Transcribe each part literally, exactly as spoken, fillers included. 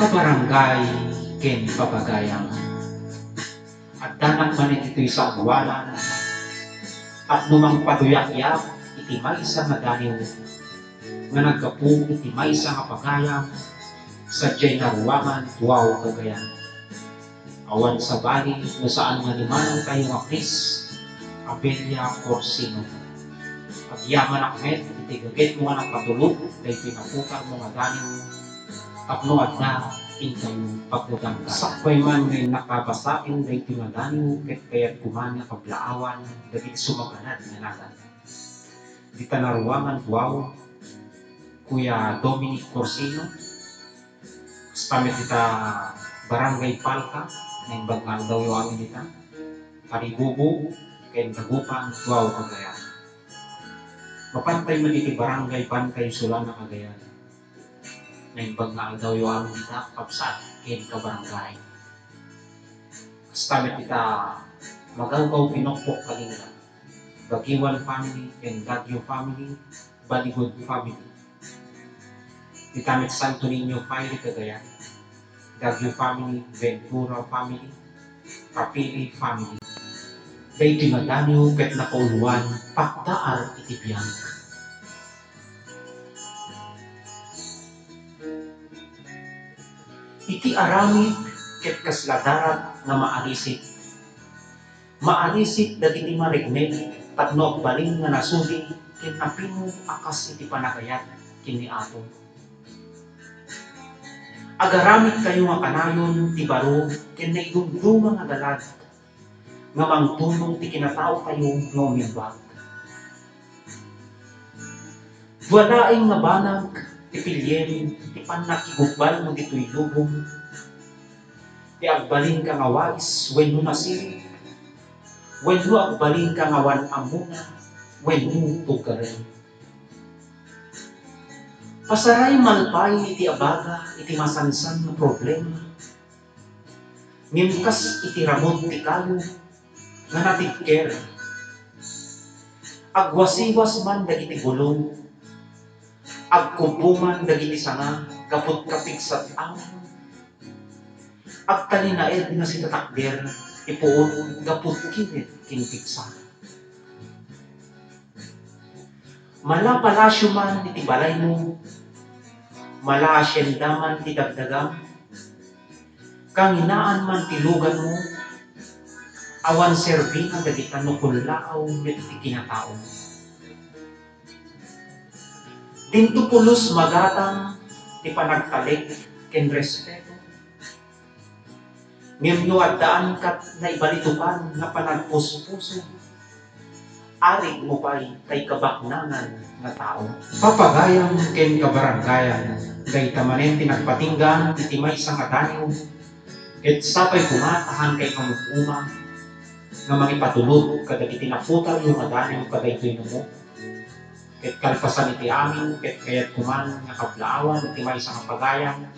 Kabarangay ken papagayam. Addanak manen ditoy San Juanan tapno mangpaduyakyat iti maysa nga daniw nga naggapu iti maysa nga pagayam sadiay naruangan duaw Cagayan. Awan sabali no saan nga ni manangtayo nga Chris Abella Corsino. Agyamanak met iti gagitmo nga napatulod daytoy naputarmo nga daniw tapno adda intayo pagdadanggan. Sakbay man nga innaka basaen daytoy nga daniw ket kayatko man nga kablaawan dagiti sumaganad nga nagan. Dita naruangan duaw, Kuya Dominic Corsino, kasta met dita Barangay Palca, naimbag nga aldawyo amin dita, Karibubo, ken Dagupan, duaw Cagayan. Mapantay met iti Barangay Bantay Solana Cagayan, naimbag nga aldawyo amin dita, kabsat ken kabarangay. Kasta met dita Magawgaw, Pinokpok, Kalinga, Baguiuan family ken Baguio family, Baligod family. Dita met Santo Niño Fire, Cagayan, Baguio family, Ventura family, Capili family. Daytoy nga daniw ket nakauloan pakdaar iti biag. Iti aramid ket kasla darat nga maarisik. Maarisik dagiti mariknit tapno agbalin nga nasuli ken napino a kas iti panagayat ken ni Apo. Agaramidkayo nga kanayon ti baro ken naidumduma nga galag nga mangtunong ti kinataotayo nga umimbag. Dua laeng nga banag ti pilien ti pannakigubbalmo ditoy lubong, ti agbalinka nga wais wenno nasirig, wenno agbalinka nga awan ammona wenno tuggaren. Pasaray malpay iti abaga iti masansan nga problema, ngem kas iti ramut ti kayo nga natigker. Agwasiwas man dagiti bulong, agkubbo man dagiti sanga gapu ti kapigsat amo, agtalinaed nga sitatakder ti puon gapu ti kired ken pigsa. Mala palasio man iti balaymo, mala asienda man ti dagdagam, kanginaan man ti luganmo, awan serbina dagita no kullaaw met ti kinataom. Dinto pulos magatang ti panagtalek ken respeto. Ngem no addaan kat naibalitukan nga panagpuspuso, arigmo pay tay kabaknangan nga tao. Papagayam ken kabarangayan, dayta manen ti nagpatingga iti maysa nga daniw, ket sapay koma ta haanka imamum-uma nga mangipatulod kadagiti naputaryo nga daniw kadaytoy numo. Ket kalpasan iti amin, ket kayatko man nga kablaawan iti maysa nga pagayam,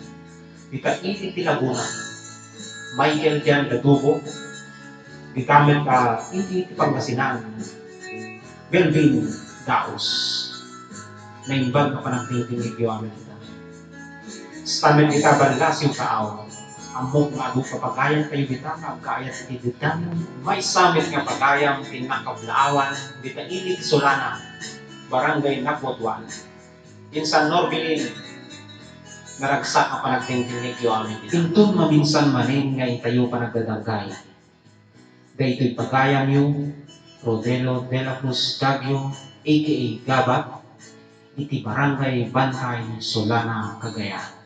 dita ili ti Laguna, Michael Dian Dadubo, dita met a ili ti Pangasinan, Melvin Daos. Naimbag nga panagdingdingigyo amin dita. Kasta met dita, ballasiw taaw. Ammok nga adu papagayamtayo dita nga agkaayat iti detalye. Maysa met nga pagayam ti nakablaawan dita ili ti Solana, Barangay Nagwaduan. Insan Norbilin, naragsak nga panagdingdingigyo amin dita. Inton maminsan manen nga intayo panagdadanggayan, daytoy pagayamyo, Rodelo de la Cruz Dagio, A K A Gabat, iti Barangay Bantay, Solana, Cagayan.